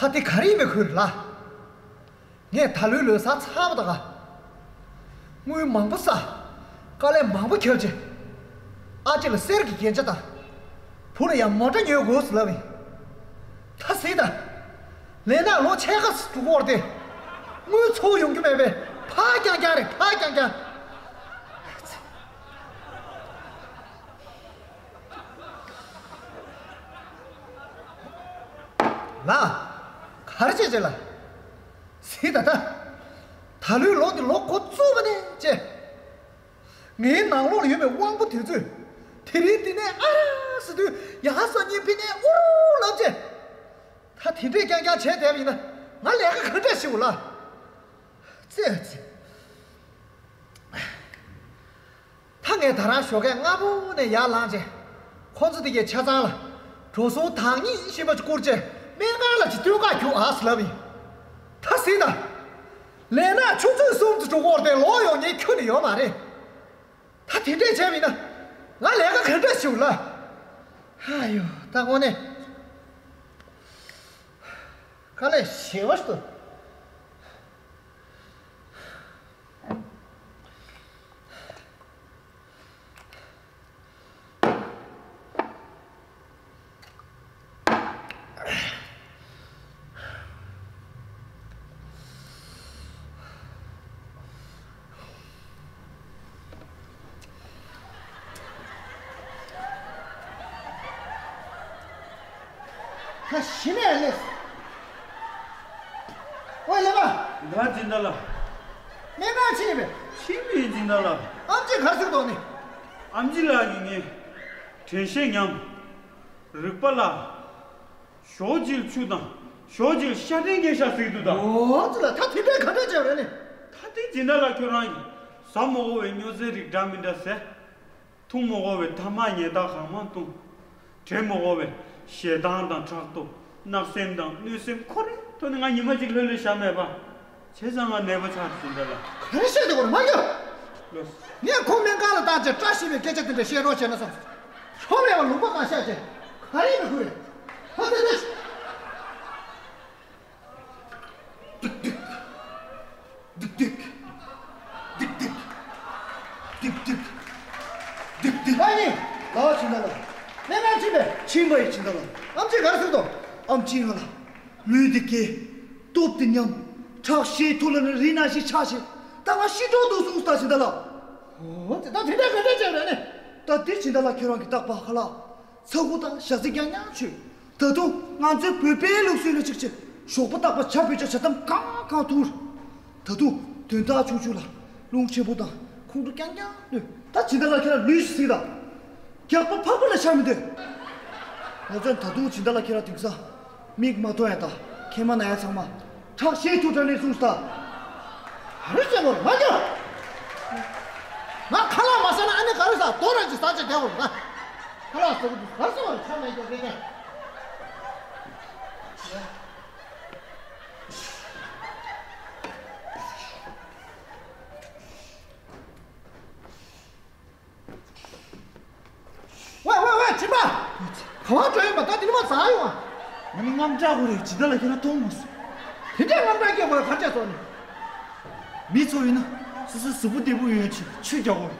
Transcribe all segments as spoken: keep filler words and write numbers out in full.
ད་དེ་ག་རེ་ཡིན་པའི་ཁུལ་ལ། ངས་ད་ལོའི་ལོ་གསར་ཚར་བ་དང་། དངུལ་མང་པོ་བསགས། དཀའ་ལས་མང་པོ་བརྒྱབ་རྗེས། ཨ་ཅེ་ལ་གསེར་གྱི་རྒྱན་ཆ་དང་། བུ་ལ་ཡང་མོ་ཊ་ཉོ་དགོས་ཟེར་ལབ་ཡིན། ད་གཟིགས་དང་། ལས་ན་ལོ་ཕྱེད་ཀ་འགྲོ་གི་ཡོད་རེད་དེ། དངུལ་ཚུར་ཡོང་རྒྱུ་མེད་པས་ཕར་རྐྱང་རྐྱང་རེད། ཕར་རྐྱང་རྐྱང་། ལགས། ག་རེ་བྱས་བྱས་ལ། གཟིགས་དང་ད། ད་ལོའི་ལོ་འདི་ལོ་འགོ་བཙུགས་པ་ནས་བྱས། ངའི་ནང་ལོགས་ལ་ཡོད་པའི་དབང་པོ་དེ་ཚོས། དེ་རིང་འདི་ནས་ཨ་ར་ཟེར་དུས་ཡ་ཧ་སང་ཉིན་ཕི་ནས་ཨུ་རུ་ལབ་བྱས། ད་དེ་འདྲས་རྐྱང་རྐྱང་བྱས་བསྡད་པ་ཡིན་ན་ང་ལས་ཀ་ག་འདྲ་ཞིག་ཡོད་ལ། ཙེ་ཙེ། ད་ངས་ད་རང་ཞོགས་ཀས་སྔ་པོ་ནས་ཡར་ལངས་རྗེས། ཁོ་ཚོ་དེ་གའི་ཆ་ཚང་ལ་འགྲོ་སོང་དང་ཉིན་ཤེས་པ་བསྐུར་རྗེས་སྨན་ཁང་ལ་ཅིག་སྟོན་ག་རྒྱུགས་ཨ་ཟེར་ལབ་ཡིན། ད་གཟིགས་དང་། ལས་ན་ཆུ་ཚོད་གསུམ་ཙམ་འགྲོ་གི་ཡོད་རེད་དེ་ལོག་ཡོང་མཁན་ཁྱོན་ནས་ཡོད་མ་རེད། ད་དེ་འདྲས་བྱས་པ་ཡིན་ན་ང་ལས་ཀ་ག་འདྲས་ཞིག་ལ། ཨ་ཡོ་ད་དངོས་གནས་དཀའ་ལས་ཞེ་པོ་ཞིག་འདུག་ད་གཞི་ནས་ལས། ཨོ་ལེ་མ། ད་སྦྱིན་བདག་ལགས། སྨན་ཁང་ཕྱིན་པས། ཕྱིན་པས་སྦྱིན་བདག་ལགས། ཨམ་ཆི་ག་རེ་ཟེར་འདུག་ནི། ཨམ་ཆི་ལགས་ཀྱིས་ངས་དྲན་ཤེས་ཉམས། རིག་པ་བརླག། ཞོགས་ཇིལ་ཆུ་དང་ཞོགས་ཇིལ་ཤ་ཁྲག་ངན་ཤ་ཟེར་འདུག་ད། འོ་ཙི་ལ་ད་དེ་འདྲའི་ག་འདྲ་བྱས་རེད་ནི། ད་དེ་སྦྱིན་བདག་ལགས་ཁྱོད་རང་གིས་ཟ་མ་དགོས་པའི་སྨྱོ་རྫས་རིགས་འདྲ་མི་འདྲ་ཟས། འཐུང་མ་དགོས་པའི་ཐ་མག་ཉལ་ཐ་གང་མང་འཐུང་། དྲན་མ་དགོས་པའི་ཞེ་སྡང་དང་ཕྲག་དོག་བརྣབ་སེམས་དང་གནོད་སེམས་ཁོ་རའི་ཐོག་ནས་ང་ཉི་མ་གཅིག་ལྷོད་ལྷོད་བཞག་མེད་པ། བྱས་ཙང་ང་ནད་པ་ཆགས་ཟིན་པ་ལ། ག་རེ་བཤད་འདུག་གོ་མ་རྒྱུ། ལོས། ངས་ཁོང་སྨན་ཁང་ལ་བཏང་བྱས་བཀྲ་ཤིས་པའི་སྐད་ཆ་དེ་འདྲ་བཤད་རོགས་བྱས་ན་བསམ། ཁྲོ་མེད་པ་ལུང་པ་གང་བཤད་ཀྱི། ག་རེ་ཡིན་ཁུ་རེད། ཧ་ཙི་ཙི། ཏིག་ཏིག། ཏིག་ཏིག། ཏིག་ཏིག། ཏིག་ཏིག། ཏིག་ཏིག། ཨ་ནི། ལགས་སྦྱིན་བདག་ལགས། སྨན་ཁང་ཕྱིན་པས། ཕྱིན་པ་ཡིན་སྦྱིན་བདག་ལགས། ཨམ་ཆིས་ག་རེ་ཟེར་འདུག་ཨམ་ཆིས་ང་ལ། ལུས་འདི་འགས། སྟོབས་འདི་ཉམས། ཁྲག་ཤེད་མཐོ་ལ་ནི་རི་ནང་བཞིན་ཆགས་ཤིང་། ད་ང་ཤི་འགྲོ་འདུག་གསུངས་སོང་ད་སྦྱིན་བདག་ལགས། འོ་ཙི་ད་དེ་འདྲ་ག་འདྲ་བྱས་རེད་ནི། ད་འདི་སྦྱིན་བདག་ལགས་ཁྱེད་རང་གིས་བརྟག་པ་ཧ་ལགས། ཚ་ཁུ་དང་ཞྭ་ཚིལ་རྐྱང་རྐྱང་མཆོད། ད་དུང་ང་ཚོའི་བོད་པའི་ལུགས་སྲོལ་ལ་གཅིག་བྱས་ཞོགས་པ་རྟག་པར་ཇ་བོད་ཇ་ཇ་དམ་གང་གང་འཐུང་། ད་དུང་དོན་དག་ཆུང་ཆུང་ལ་རླུང་ཆེན་པོ་དང་ཁོང་ཁྲོ་རྐྱང་རྐྱང་ནོད། ད་ཇི་ལྟར་ལ་ཁྱེད་རང་ལུས་ཤིག་གཟིགས་དང་། རྒྱགས་པ་ཕག་པ་ལས་ཆགས་མི་འདོད། ང་ཚོས་ད་དུང་ཇི་ལྟར་ལ་ཁྱེད་རང་དེང་སང་མིག་མ་མཐོང་ཡ་དང་མཁལ་མ་ན་ཡ་ཚང་མ་ཁྲག་ཤེད་མཐོ་དྲགས་ནས་གསུངས་སོང་ད། ག་རེ་བྱས་པ་མ་རྒྱག་ང་ཁ་ལག་མ་ཟ་ན་ཨ་ནི་ག་རེ་ཟ། དོ་རང་གི་ཟ་བྱས་བསྡད་པ་རེད་ད། ཁ་ལག་ཟ་གི་འདུག་ག་རེ་ཟ་བ་རེད་ཆ་མེད་ཀྱང་རེད་ཀྱང་། ཝེ་ཝེ་ཝེ། ཁྱིམ་པ། ག་པར་འགྲོ་ཡོད་པ། ད་དེ་ནི་མ་ཟ་ཡོང་ཨ། ང་ནི་དངངས་སྐྲག་གོ་རེད། ཇི་ལྟར་ལ་ཁྱེད་རང་མཐོང་མ་སོང་། དེ་འདྲའི་དངངས་སྐྲག་སྐྱེ་དགོས་ག་ཆད་སོང་ནི། མི་ཚོ་ཡིན་ན་སོ་སོའི་གཟུགས་པོ་བདེ་པོ་ཡོད་ཆེད་ཆོས་རྒྱག་གོ་རེད།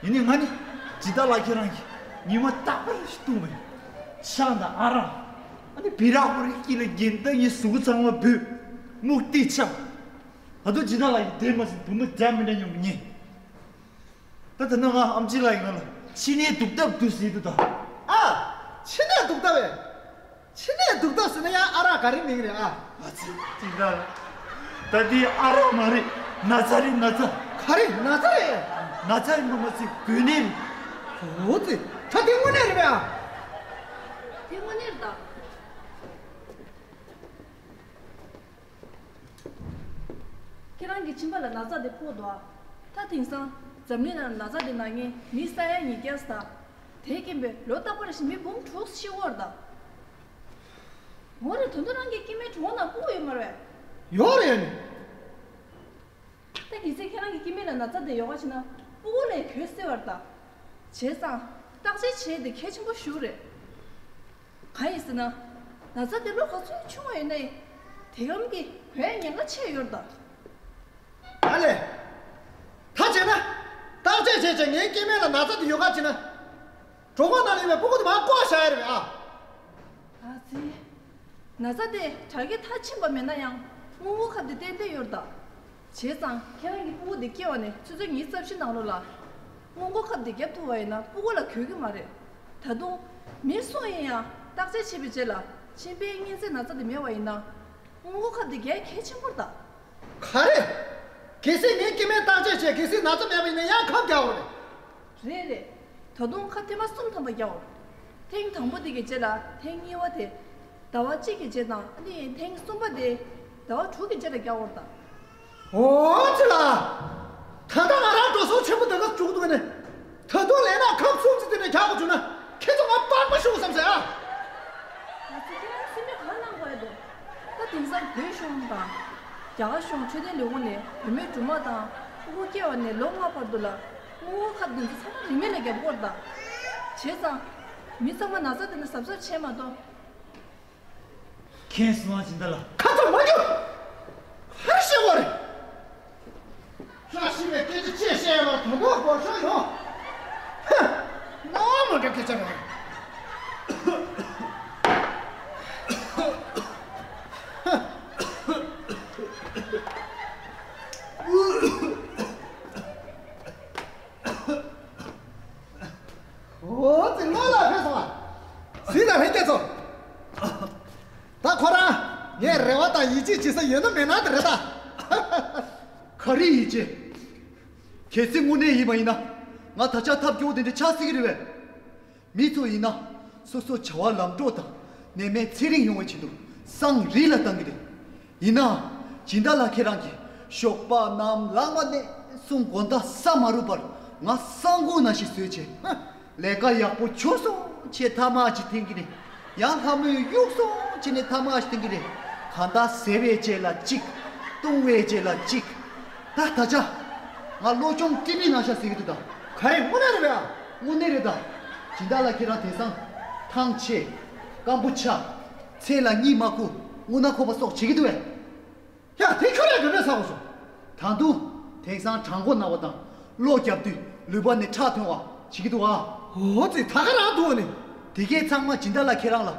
ཡིན་ནའི་ང་ནི་ཇི་ལྟར་ལ་ཁྱེད་རང་གིས་ཉི་མ་རྟག་པར་ཞིག་བཏུང་བས། ཆང་དང་ཨ་རག་ཨ་ནི་བི་རག་པོ་རིགས་ཀྱི་ལ་རྒྱན་ད་ངའི་གཟུགས་པོ་ཚང་མ་བུད། སྨུག་ཏི་ཆགས། ད་དུང་ཇི་ལྟར་ལ་ཡིན་དེ་མ་ཟིན་བུ་མོ་འཇམ་མི་འདྲ་ཉོ་མི་ཉན། ད་ད་ནི་ང་ཨམ་ཆི་ལགས་ཡིན་ང་ལ་ཕྱི་ནས་སྡུག་ཐབས་འདུག་ཟེར་འདུག་ད། ཨ། ཕྱི་ནས་སྡུག་ཐབས་བས། ཕྱི་ནས་སྡུག་ཐབས་ཟེར་ན་ཡང་ཨ་རག་ག་རེ་མིང་རེད་ཨ། ཨ་ཙི་ཅི་འདྲ། ད་འདི་ཨ་རག་མ་རེད། ན་ཚ་རེད་ན་ཚ། ག་རེ་ན་ཚ་རེད། ན་ཚ་ཡིན་པ་མ་ཚད་འགོས་ནད་རེད། འོ་ཙི། ད་དེ་དངོས་གནས་རེད་པས་ཨ། དེ་དངོས་གནས་རེད་ད། ཁྱེད་རང་གི་ཁྱིམ་པ་ལ་ན་ཚ་དེ་ཕོག་འདུག་ཨ། ད་དེང་སང་འཛམ་གླིང་ནང་ན་ཚ་དེ་ན་མཁན་མི་ས་ཡ་ཉིས་བརྒྱ་ཙམ་དང་། དེའི་རྐྱེན་པས་ལོ་རྟག་པར་བཞིན་མི་འབུམ་དྲུག་ཤི་གི་ཡོད་རེད་ད། འོ་རེད། ད་དུང་རང་གི་སྐྱེ་དམན་གྲོངས་ན་སྤུ་གུ་ཡོད་མ་རེད་པས། ཡོད་རེད་ཡ་ནི། ད་གལ་སྲིད་ཁྱེད་རང་གི་སྐྱེ་དམན་ལ་ན་ཚ་དེ་ཡོད་པ་བྱས་ན་སྤུ་གུ་ལས་གྱོད་སྲིད་པ་རེད་ད། བྱས་ཙང་བརྟག་དཔྱད་བྱེད་དེ་གལ་ཆེན་པོ་ཞིག་རེད། གང་ཡིན་ཟེར་ན། ན་ཚ་དེ་ལོ་ག་ཚོད་ཆུང་བ་ཡིན་ནའི་དེ་གམ་གྱི་བོད་ཉེན་ཁ་ཆེ་ཡོད་ད། ཨ་ལས། ད་བྱས་ན། བརྟག་དཔྱད་བྱས་བྱས་ངའི་སྐྱེ་དམན་ལ་ན་ཚ་དེ་ཡོད་ག་བྱས་ན། གྲོད་ཁོག་ནང་ལ་ཡོད་པའི་སྤུ་གུ་དེ་མར་བཀོག་བཞག་ཡ་རེད་པས་ཨ། ཨ་ཙི། ན་ཚ་དེ་དྲག་གི་མཐར་ཕྱིན་པ་མེད་ན་ཡང་སྔོན་འགོག་ཁབ་དེ་ཏན་ཏན་ཡོད་ད། བྱས་ཙང་ཁྱེད་རང་གི་སྤུ་གུ་དེ་སྐྱེ་བ་ནས་ཆུ་ཚོད་ཉི་ཤུ་རྩ་བཞི་ནང་ལོགས་ལ་སྔོན་འགོག་ཁབ་དེ་བརྒྱབ་ཐུབ་པ་ཡིན་ན་སྤུ་གུ་ལ་གོད་ཀྱི་མ་རེད། ད་དུང་མི་སུ་ཡིན་ཡང་བརྟག་དཔྱད་བྱས་པའི་རྗེས་ལ་མཆིན་པའི་གཉན་ཚད་ན་ཚ་དེ་མེད་པ་ཡིན་ན་སྔོན་འགོག་ཁབ་དེ་གལ་གལ་ཆེན་པོ་རེད་ད། ག་རེ། གལ་སྲིད་ངའི་སྐྱེ་དམན་བརྟག་དཔྱད་བྱས་གལ་སྲིད་ན་ཚ་མེད་པ་ཡིན་ན་ཡང་ཁབ་རྒྱག་དགོས་རེད། རེད་རེད། ད་དུང་ཁབ་ཐེངས་མ་གསུམ་ཐམ་པ་རྒྱག་དགོས། ཐེངས་དང་པོ་དེ་གི་རྗེས་ལ་ཐེངས་གཉིས་པ་དེ་ཟླ་བ་གཅིག་གི་རྗེས་དང་ཨ་ནི་ཐེངས་གསུམ་པ་དེ་ཟླ་བ་དྲུག་གི་རྗེས་ལ་རྒྱག་དགོས་རེད་ད། འོ་ཙི་ལ། ད་ལྟ་ང་རང་འགྲོ་སོང་ཆེན་པོ་དེ་ག་བྱུང་འདུག་ནས། ད་དུང་ལས་ན་ཁབ་གསུམ་ཙི་དེ་ནས་རྒྱག་དགོས་བྱུང་ན་ཁྱེད་ཚོ་ང་པགས་པ་ཤོར་བསམ་ཟེར་ཨ། ང་ཚོ་ཁྱེད་རང་སེམས་ཁྲལ་གང་གནང་དགོས་ཡ་འདུག་ད་དེང་སང་བོད་གཞུང་དང་། རྒྱ་གར་གཞུང་འཕྲོད་བསྟེན་ལས་ཁུངས་ནས་བུད་མེད་སྦྲུམ་མ་དང་ཕྲུ་གུ་སྐྱེ་བ་ནས་ལོ་ལྔ་བར་དུ་ལ་སྔོན་འགོག་ཁབ་དེ་ཚོ་ཚང་མ་རིན་མེད་ལ་རྒྱབ་དགོས་རེད་ད། བྱས་ཙང་། མི་ཚང་མ་ན་ཚ་དེ་ནས་གཟབ་གཟབ་བྱས་མ་གཏོགས། མཁྱེན་སོང་ཨ་སྦྱིན་བདག་ལགས། ཁ་ཚ་མ་རྒྱུག་ཧར་ཤེས་བོ་རེད། བཀྲ་ཤིས་པའི་སྐད་ཆ་ཅེས་བཤད་པར་དོན་དག་སྐོར་ཤོག་ཡོང་། ཧ། རྣ་བ་མ་འགྲོ་སྐད་ཆ་རེད། འོ་ཙི་ལོ་ལ་ཕེབས་སོང་བ། གཟིགས་དང་ལྷན་རྒྱས་ཚོ། ད་ཁོ་རང་ངས་རེ་བ་དང་ཡིད་ཆེས་བྱེད་ས་ཡོད་ན་མེད་ན་དེ་རེད་ད། ག་རེ་ཡིད་ཆེས། གལ་སྲིད་དངོས་གནས་ཡིན་པ་ཡིན་ན་ང་ད་ཆ་ཐབས་སྐྱོ་བོ་དེ་འདྲ་ཆགས་སྲིད་ཀྱི་རེད་པས། མི་ཚོ་ཡིན་ན་སོ་སོ་བྱ་བ་ལམ་འགྲོ་དང་ནད་མེད་ཚེ་རིང་ཡོང་བའི་ཆེད་དུ་སང་རི་ལ་བཏང་གི་རེད། ཡིན་ནའང་སྦྱིན་བདག་ལགས་ཁྱེད་རང་གིས་ཞོགས་པ་ནམ་ལངས་པ་ནས་བཟུང་དགོང་དག་ས་མ་རུབ་བར་ང་སང་དགོང་ནང་བཞིན་བཟོས་བྱས། ལས་ཀ་ཡག་པོ་བྱུང་སོང་བྱས་ཐ་མག་ཅིག་འཐེན་གྱི་རེད། ཡང་ལྷ་མོས་གཡུགས་སོང་བྱས་ནས་ཐ་མག་ཅིག་འཐེན་གྱི་རེད། གང་ལྟར་ཟས་པའི་རྗེས་ལ་གཅིག་བཏུང་བའི་རྗེས་ལ་གཅིག་ད་ད་ཆ་ང་བློ་སྦྱོང་ཀྲི་པི་ནང་བཞག་ཟེར་གྱི་འདུག་ད། ག་རེ་དངོས་གནས་རེད་པས་ཨ། དངོས་གནས་རེད་ད། སྦྱིན་བདག་ལགས་ཁྱེད་རང་དེང་སང་ཐང་ཆད། སྐམ་པོ་ཆགས། ཚེ་ལ་གཉིད་མ་ཁུག་རྔུལ་ནག་ཁུག་པ་སོགས་བྱེད་ཀྱི་འདུག་པས། ཡ་དེ་ཁྱོད་རང་ག་འདྲ་ཟ་དགོས་སོང་། ད་དུང་དེང་སང་གྲང་མགོ་ན་བ་དང་གློ་རྒྱབ་དུས་ལུས་པ་ནས་ཁྲག་ཐོན་བ་བྱེད་ཀྱི་འདུག་ཨ། འོ་ཙི་ད་ག་རང་འདུག་ཨ་ནི། དེ་གས་ཚང་མ་སྦྱིན་བདག་ལགས་ཁྱེད་རང་ལ་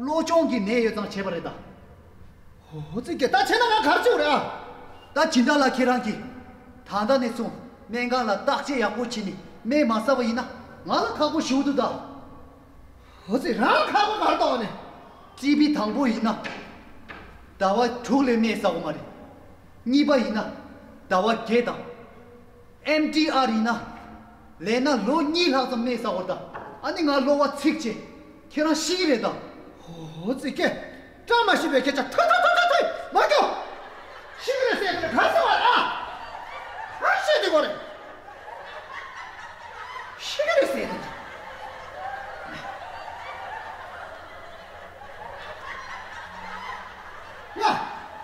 བློ་སྦྱོང་གི་ནད་ཡོད་ཙང་བྱས་པ་རེད་ད། འོ་ཙི་ཀྱེ་ད་བྱས་ན་ང་ག་རེ་བྱེད་དགོས་རེད་ཨ། ད་སྦྱིན་བདག་ལགས་ཁྱེད་རང་གིས་ད་ལྟ་ནས་བཟུང་སྨན་ཁང་ལ་བརྟག་དཔྱད་ཡག་པོ་བྱས་ནས་སྨན་མ་ཟ་བ་ཡིན་ན་ང་ལ་ཁག་པོ་ཞེ་པོ་འདུག་ད། འོ་ཙི་རང་ལ་ཁག་པོ་ག་རེ་འདུག་ཨ་ནི། ཀྲི་པི་དང་པོ་ཡིན་ན་ཟླ་བ་དྲུག་ལས་སྨན་ཟ་དགོས་མ་རེད། གཉིས་པ་ཡིན་ན་ཟླ་བ་བརྒྱད་དང་། ཨེམ་ཊི་ཨར་ཡིན་ན་ལས་ན་ལོ་གཉིས་ལྷག་ཙམ་སྨན་ཟ་དགོས་རེད་ད། ཨ་ནི་ང་གློ་བ་ཚིག་བྱས། ཁྱེད་རང་ཤི་གི་རེད་ད། འོ་ཙི་ཀྱེ། བཀྲ་མ་ཤིས་པའི་སྐད་ཆ་ཐོས་ཐོས་ཐོས་ཐོས་ཐོས་མ་སྐྱོ། ཤི་གི་རེད་ཟེར་གི་རེད་ག་ཟེར་བ་རེད་ཨ། ཨ་ཤི་དེ་གོ་རེད། ཤི་གི་རེད་ཟེར་གི་རེད། ཡ།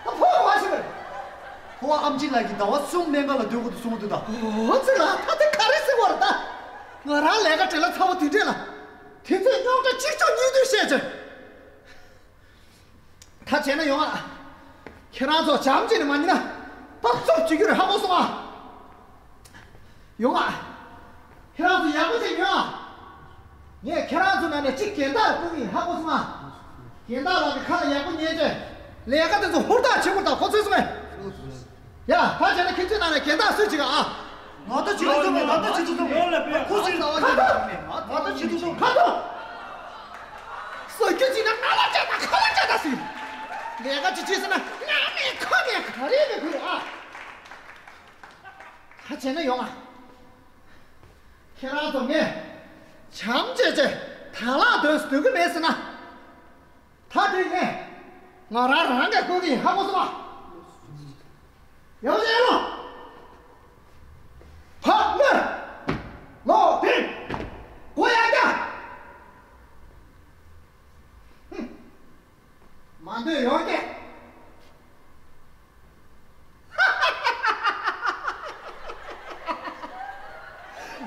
ད་ཕོ་བ་ཤི་གི་རེད། ཕོ་བ་ཨམ་ཆི་ལགས་ཀྱིས་ཟླ་བ་གསུམ་སྨན་ཁང་ལ་སྡོད་དགོས་འདུག་གསུངས་འདུག་ད། འོ་ཙི་ལ་ད་དེ་ག་རེ་ཟེར་བ་རེད་ད། ང་རང་ལས་ཀ་བྲེལ་ལ་ཚ་བོ་དེ་འདྲས་ལ། དེ་ཚོས་རྙོག་དྲ་གཅིག་ཆོག་གཉིས་མཐུད་བཤད་བྱས། ད་བྱས་ན་ཡོང་ཨ། ཁྱེད་རང་ཚོ་བྱམས་བརྩེ་ནས་མ་ཉན་ན་ད་རྩུབ་བྱེད་རྒྱུ་རེད་ཧ་གོ་སོང་ཨ། ཡོང་ཨ། ཁྱེད་རང་ཚོ་ཡག་པོ་བྱས་ཉོན་ཨ། ངས་ཁྱེད་རང་ཚོ་ནང་ནས་གཅིག་རྒན་བདག་བསྐོ་གི་ཡིན་ཧ་གོ་སོང་ཨ། རྒན་བདག་ལགས་ཀྱི་ཁ་ལ་ཡག་པོ་ཉན་བྱས་ལས་ཀ་དེ་ཚོ་ཧུར་ཐག་བྱེད་དགོས་ད་གོ་ཚོད་སོང་ངས། ཡ། ད་བྱས་ན་ཁྱེད་ཚོའི་ནང་ནས་རྒན་བདག་སུས་བྱེད་ག་ཨ། ང་ད་བྱེད་ཐུབ་སོང་ང་ད་བྱེད་ཐུབ་སོང་ཁོ་བྱེད་ཐུབ་སོང་ང་ད་བྱེད་ཐུབ་སོང་། ཁ་ཐོ། ཟ་རྒྱུ་བྱེད་ན་ང་ལ་བྱས་ན་ཁ་ལ་བྱས་ད་ཟིན། ལས་ཀ་ཅིག་བྱེད་ཟེར་ན་ང་མེད་ཁ་མེད་ག་རེ་མེད་ཁུལ་ཨ། ད་བྱས་ན་ཡོང་ཨ། ཁྱེད་རང་ཚོ་ངས་བྱམས་བརྩེ་བྱས་དང་བླངས་དོན་སུ་འདོན་གི་མེད་ཟེར་ན། ད་དེ་ངས་ང་རང་རང་གིས་བསྐོ་གི་ཡིན་ཧ་གོ་སོང་ཨ། ཡག་པོ་བྱས་ལོ། ཕག་ལོས། ལོ་དེ། མགོ་ཡར་རྒྱག་ཧུམ། མ་འདོད་ཡོང་སྟེ།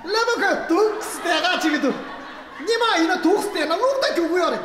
ཀླད་པ་ཁོས་འདུག་སེ་བལྟས་ཁ་བྱེད་ཀྱི་འདུག་ཉི་མ་ཡིན་ན་འདུག་སེ་བལྟས་ན་རླུང་རྟ་རྒྱུག་གི་ཡོད་རེད།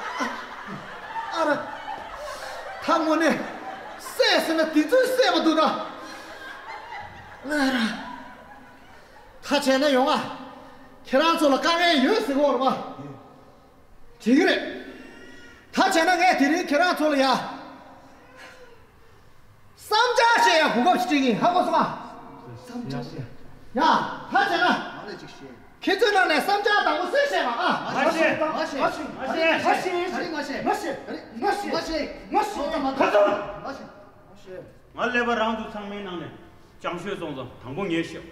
ཨ་ར། ད་དངོས་གནས་བསད་ཟེར་ན་དེ་ཚོས་བསད་པ་འདུག་ད། ཨ་ར། ད་བྱས་ན་ཡོང་ང་། ཁྱེད་རང་ཚོ་ལ་དཀའ་ངལ་ཡོད་ཟེར་གོ་རེད་པ། བྱེད་ཀྱི་རེད། ད་བྱས་ན་ངས་དེ་རིང་ཁྱེད་རང་ཚོ་ལ་ཡ། བསམ་འཆར་བཤད་ཡ་གོ་སྐབས་ཤིག་སྤྲད་ཀྱི་ཡིན། ཧ་གོ་སོང་ང་། བསམ་འཆར་བཤད། ཡ། ད་བྱས་ན། ང་ལ་ཅིག་བཤད། ཁྱེད་ཚོའི་ནང་ནས་བསམ་འཆར་དང་པོ་སུས་བཤད་པ་ཨ། ང་བཤད། ང་བཤད། ང་བཤད། ང་བཤད། ང་བཤད། ང་བཤད། ང་བཤད། ང་བཤད། ང་བཤད། ང་བཤད། ང་ལས་པ་རང་དུ་ཚང་མའི་ནང་ནས་ཅང་ཤོས་སོང་ཙང་དང་པོ་ངས་བཤད།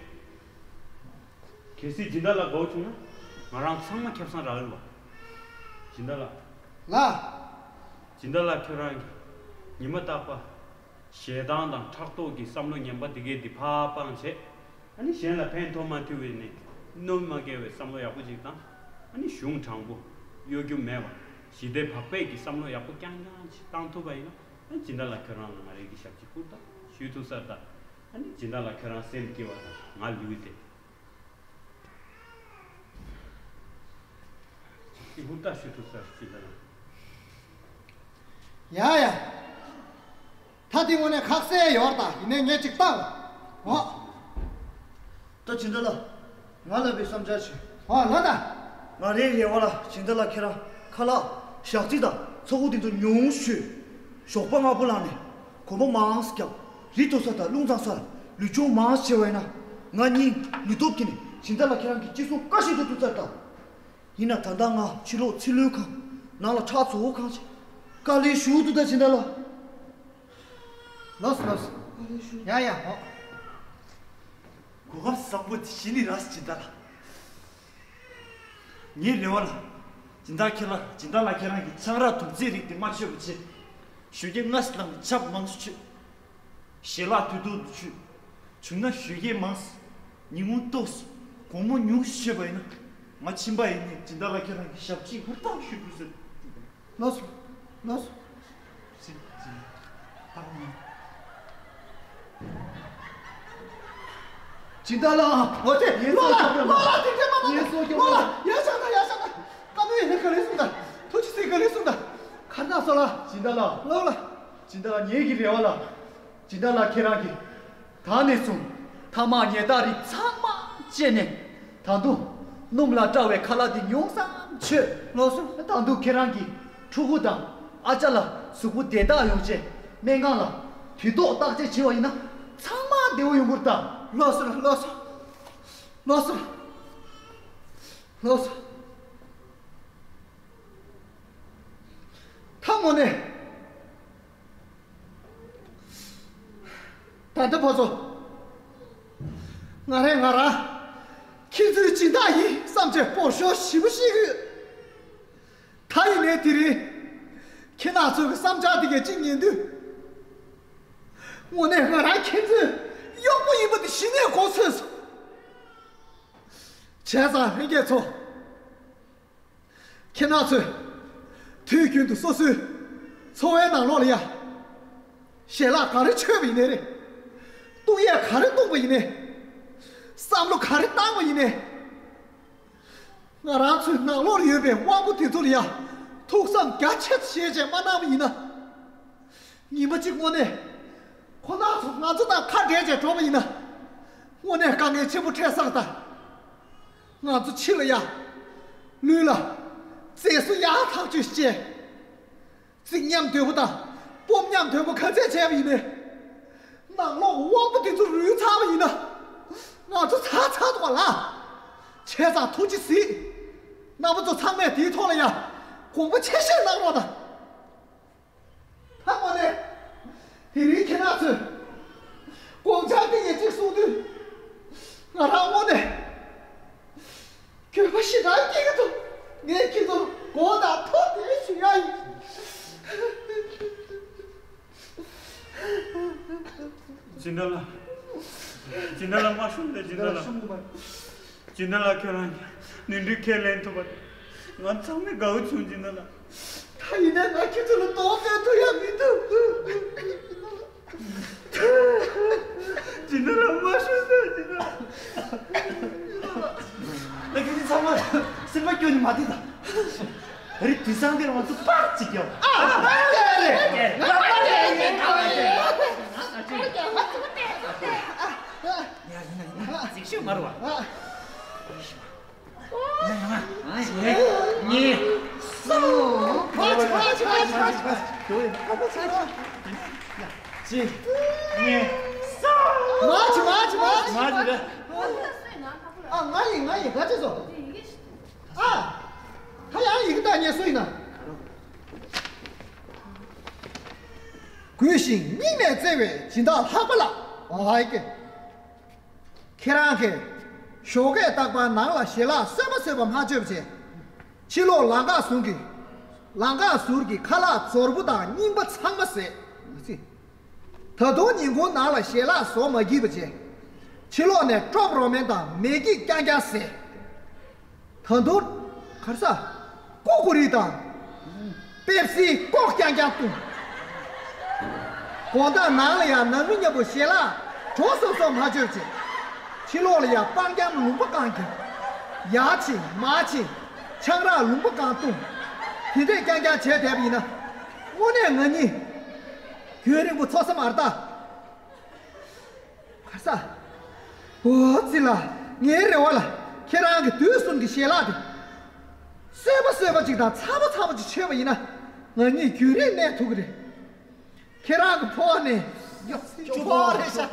གལ་སྲིད་སྦྱིན་བདག་ལགས་དགའ་བོ་བྱུང་ན་ང་རང་ཚང་མ་ཁེ་བཟང་རག་ཡོད་པ། སྦྱིན་བདག་ལགས། ལགས། སྦྱིན་བདག་ལགས་ཁྱོད་རང་གིས་ཉི་མ་རྟག་པར་ཞེ་སྡང་དང་ཕྲག་དོག་གི་བསམ་བློ་ངན་པ་འདི་གས་འདི་ཕར་སྤངས་བྱས། ཨ་ནི་གཞན་ལ་ཕན་ཐོགས་མ་ཐུབ་པའི་ནི་གནོད་མ་སྐྱེལ་བའི་བསམ་བློ་ཡག་པོ་ཅིག་དང་། ཨ་ནི་གཞུང་དྲང་པོ་གཡོ་སྒྱུ་མེད་པ་ཞི་བདེ་བག་ཕེབས་ཀྱི་བསམ་བློ་ཡག་པོ་རྐྱང་རྐྱང་ཅིག་བཏང་ཐུབ་པ་ཡིན་ན། ཨ་ནི་སྦྱིན་བདག་ལགས་ཁྱོད་རང་ལ་ང་རང་གི་ཞབས་ཕྱི་ཧུར་ཐག་ཞུ་ཐུབ་ས་རེད་ད། ཨ་ནི་སྦྱིན་བདག་ལགས་ཁྱོད་རང་སེམས་སྐྱིད་པ་དང་ང་ལུས་བདེ། ཅིག་ཧུར་ཐག་ཞུ་ཐུབ་ས་རེད་སྦྱིན་བདག་ལགས། ཡ་ཡ། ད་དེ་དངོས་གནས་ཁག་སེ་ཡོད་ད། ཡིན་ནའི་ངས་ཅིག་བཏང་། འོ། ད་སྦྱིན་བདག་ལགས། ང་ལ་བའི་བསམ་འཆར་ཞིག་འོ་ལ་ད། ང་རའི་རེ་བ་ལ་སྦྱིན་བདག་ལགས་ཁྱེད་རང་ཁ་ལག་ཞག་རྩི་དང་ཚྭ་ཁུ་དེ་ཚོ་ཉུང་ཤོས། ཞོགས་པ་སྔ་པོ་ལངས་ནས་སྒོར་མོ་མང་ཙམ་རྒྱབ། རི་མཐོ་ས་དང་རླུང་འཚང་སར་ལུས་སྦྱོང་མང་ཙམ་བྱས་པ་ཡིན་ན། ང་གཉིས་ལུས་སྟོབས་ཀྱིས་ནས་སྦྱིན་བདག་ལགས་ཁྱེད་རང་གི་ཅི་གསུང་བཀའ་བཞིན་དུ་འགྲུབ་ཚར་དང་། ཡིན་ན་ད་ལྟ་ང་ཕྱི་ལོགས་ཚི་ལོའི་ཁང་ནང་ལ་ཁྲག་ཚོ་བོ་གང་བྱེད། དཀའ་ལས་ཞུ་འདུག་ད་སྦྱིན་བདག་ལགས། ལགས་སོ་ལགས་སོ། ཡ་ཡ་འོ། གོ་སྐབས་བཟང་པོ་འདི་གཞི་ནས་རག་སོང་སྦྱིན་བདག་ལགས། ངའི་རེ་བ་ལ། སྦྱིན་བདག་ཁྱེད་ལ་སྦྱིན་བདག་ལགས་ཁྱེད་རང་གི་ཆང་རག་དུག་རྫས་རིགས་དེ་མ་མཆོད་པ་བྱེད། ཞོགས་ཀས་སྔ་ས་ལངས་ནས་ཆབ་མང་ཙམ་མཆོད། ཞལ་ལག་དུས་ཐོག་ཏུ་མཆོད། བྱུང་ན་ཞོགས་ཀས་མང་ཙམ། ཉིན་གུང་ཏོག་ཙམ། དགོང་མོ་ཉུང་ཙམ་མཆོད་པ་ཡིན་ན། ང་ཕྱིན་པ་ཡིན་ནའི་སྦྱིན་བདག་ལགས་ཁྱེད་རང་གི་ཞབས་ཕྱི་ཧུར་ཐག་ཞུ་དགོས་ཟེར། ལགས་སོ། ལགས་སོ། ཅི་ཅི། ད་གོང་ནས། སྦྱིན་བདག་ལགས། འོ་དེ་ངའི་ལོ་ལ་སྲོག་སྐྱོབ་ལོ་ལ་ངའི་སྲོག་སྐྱོབ་ལོ་ལ་ཡར་ཤག་ན་ཡར་ཤག་ན། བཀའ་མོལ་ཡིན་ན་ག་ལེ་གསུངས་དང་། ཐུགས་རྗེ་ཆེ་ག་ལེ་གསུངས་དང་། གར་ན་སོ་ལ། སྦྱིན་བདག་ལགས། ལོ་ལ། སྦྱིན་བདག་ལགས་ངེད་ཀྱི་རེ་བ་ལ། སྦྱིན་བདག་ལགས་ཁྱེད་རང་གིས། ད་ནས་བཟུང་ཐ་མག་ཉལ་ཐ་རིགས་ཚང་མ་བཅད་ནས། ད་དུང་སྣུམ་ལ་བཀྲ་བའི་ཁ་ལག་འདི་ཉུང་ཙམ་མཆོད། ལགས་སོ། ད་དུང་ཁྱེད་རང་གིས་ཕྲུ་གུ་དང་ཨ་ཅག་ལ་གཟུགས་པོ་བདེ་ཐག་ཡོང་ཆེད་སྨན་ཁང་ལ་དུས་ཐོག་བརྟག་དཔྱད་བྱས་པ་ཡིན་ན་ཚང་མ་བདེ་པོ་ཡོང་གི་རེད་ད། ལགས་སོ་ལགས་སོ། ལགས་སོ། ལགས་སོ། ད་དངོས་གནས། ད་ལྟ་བར་དུ། ང་རས་ང་རང་། ཁྱེད་ཚོའི་སྦྱིན་བདག་ཡིན་བསམ་བྱས་སྤོ་ཤོག་ཞིབ་པོ་ཞིག་ཡོད། ད་ཡིན་ནའི་དེ་རིང་། ཁྱེད་རང་ཚོ་གི་བསམ་འཆར་དེ་གས་གཅིག་ཉན་དུས། དངོས་གནས་ང་རང་ཁྱེད་ཚོའི་གཡོག་པོ་ཡིན་པ་དེ་གཞི་ནས་གོ་ཚོད་སོང་། བྱས་ཙང་ལྷན་རྒྱས་ཚོ། ཁྱེད་རང་ཚོས་དུས་རྒྱུན་དུ་སོ་སོའི་འཚོ་བའི་ནང་ལོགས་ལ་ཡ། ཞལ་ལག་ག་རེ་མཆོད་པ་ཡིན་ནའི་རེད། བཏུང་ཡས་ག་རེ་བཏུང་པ་ཡིན་ནའི། བསམ་བློ་ག་རེ་བཏང་པ་ཡིན་ནའི། ང་རང་ཚོའི་ནང་ལོགས་ལ་ཡོད་པའི་དབང་པོ་དེ་ཚོ་ལ་ཡ། ཐུགས་བསམ་རྒྱ་ཆེ་བཞེས་བྱས་མ་གནང་བ་ཡིན་ན། ཉི་མ་གཅིག་དངོས་གནས། ཁོ་རང་ཚོ་ང་ཚོ་དང་ཁ་བྲལ་བྱས་འགྲོ་བ་ཡིན་ན། དངོས་གནས་དཀའ་ངལ་ཆེན་པོ་འཕྲད་ས་རེད་ད། ང་ཚོ་ཕྱི་ལ་ཡ། ལུས་ལ། མཛེས་བཟོ་ཡག་ཐག་ཆོད་བྱས། རྩིག་ཉམས་དོད་པོ་དང་། སྤོམ་ཉམས་དོད་པོ་ག་ཚད་བྱས་པ་ཡིན་ནའི། ནང་ལོགས་དབང་པོ་དེ་ཚོ་རུལ་ཚར་བ་ཡིན་ན། ང་ཚོ་ཚར་ཚར་འདུག་ག་ལ། བྱས་ཙང་ཐུགས་རྗེ་གཟིགས། རྣམ་པ་ཚོ་ཚང་མས་དེའི་ཐོག་ལ་ཡ། དགོངས་པ་ཆེ་བཞེས་གནང་རོགས་གནང་། ད་དངོས་གནས། དེ་རིང་ཁྱེད་རང་ཚོས། དགོངས་འཆར་དེ་ངས་གཅིག་གསུང་དུས། ང་རང་དངོས་གནས། འགྱོད་པ་ཞེ་དྲག་སྐྱེ་གི་འདུག་ངས་ཁྱེད་ཚོར་དགོངས་དག་ཐུགས་བདེན་ཞུ་ཡ་ཡིན། སྦྱིན་བདག་ལགས། སྦྱིན་བདག་ལགས་མ་ཤོང་དེ་སྦྱིན་བདག་ལགས། སྦྱིན་བདག་ལགས་ཁྱོད་རང་ནུས་མཐུ་ཁས་ལེན་ཐུབ་པ། ང་ཚང་མས་དགའ་བོ་བྱུང་སྦྱིན་བདག་ལགས། ད་ཡིན་ན་ང་ཁྱེད་ཚོ་ལ་དོགས་གནོན་ཐུབ་ཡ་མི་འདུག་སྦྱིན་བདག་ལགས་མ་ཤོང་ཟེར་སྦྱིན་བདག་ལགས། ད་ཁྱེད་ཚོ་ཚང་མ་སེམས་པ་སྐྱོ་ནས་མ་བསྡད་དང་། ད་རེས་དུས་སང་དེར་ང་ཚོ་པར་ཅིག་རྒྱབ། ཨ་ཨ་རེད་རེད་རེད། ང་པར་རྒྱག་ཡིན་ང་པར་རྒྱག་ཡིན། ཡ་ཡིན་ན་ཡིན་ན་རྫིག་ཤོས་མ་རེད་བ། ཡ་ཡིན་ན་གཉིས་གསུམ། གཅིག་གཉིས་གསུམ། མ་བྱེད་མ་བྱེད་མ་བྱེད། མ་བྱེད་རེད། ཨ་ང་ཡིན་ང་ཡིན་ག་ཅེས་སོ། ཨ། ད་ཡང་ཡི་གེ་བཏགས་ཉེས་སུ་ཡིན་ན། གུས་ཤིང་སྙིང་ནས་བརྩེ་བའི་སྦྱིན་བདག་ལྷག་པ་ལགས། ཨ་ཧའི་ཀེ། ཁྱེད་རང་གིས་ཞོགས་ཀས་རྟག་པར་ནང་ལ་ཞལ་ལག་བཟོས་པ་བཟོས་པ་མ་མཆོད་པ་བྱས། ཕྱི་ལོགས་ལམ་ཁ་ཟུར་གྱི། ལམ་ཁ་ཟུར་གྱི་ཁ་ལག་ཛོར་པོ་དང་རྙིང་པ་ཚང་མ་བཟས། ད་དུང་ཉིན་གུང་ནང་ལ་ཞལ་ལག་བཟོ་མ་བགྱིས་པ་བྱས། ཕྱི་ལོགས་ནས་ཀྲོབ་རོ་མེན་དང་མེ་གི་རྐྱང་རྐྱང་བཟས། ད་དུང་། གར་ས། ཀུ་ཀུ་རི་དང་། པེབ་སི་ཀོག་རྐྱང་རྐྱང་བཏུང་། དགོང་དག་ནང་ལ་ཡང་ནང་མི་མཉམ་པོ་ཞལ་ལག་གྲོ་སོབ་སོབ་མ་བྱོས་བྱས། ཕྱི་ལོགས་ལ་ཡང་སྤང་རྒྱམ་ལུང་པ་གང་གི། ཡར་ཕྱིན་མར་ཕྱིན། ཆང་རག་ལུང་པ་གང་བཏུང་། དེ་འདྲས་རྐྱང་རྐྱང་བྱས་བསྡད་པ་ཡིན་ན། དངོས་གནས་ང་གཉིས། རྒྱུན་རིང་པོ་འཚོ་ས་མ་རེད་ད། གར་ས། འོ་ཙི་ལ། ངའི་རེ་བ་ལ། ཁྱེད་རང་གི་དུས་གསུམ་གྱི་ཞལ་ལག་དེ། བསོད་པ་བསོད་པ་ཅིག་དང་ཚ་པོ་ཚ་པོ་ཅིག་མཆོད་པ་ཡིན་ན། ང་གཉིས་རྒྱུན་རིང་གནས་ཐུབ་ཀྱི་རེད། ཁྱེད་རང་གི་ཕོ་བ་ནས། ཡོ། ཅོ་ཕོ་བ་རེད་ཤག་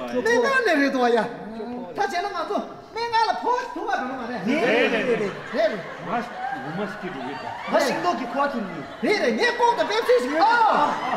སྨན་ཁང་ནས་རེད་དོ་ཡ། ད་བྱས་ན་ང་ཚོ་སྨན་ཁང་ལ་ཕོ་བ་ཐུག་པ་འགྲོ་ནི་མ་རེད། རེད་རེད་རེད་རེད། རེད་རེད། ང་ངོ་མ་སྐྱིད་འགྲོ་གི་ད། ང་ཤིང་ཏོག་གི་ཁུ་བ་ཐུག་ནི། རེད་རེད། ངས་ཀོག་དང་པེབ་སི་ཞིག་ཡོད། ཨ།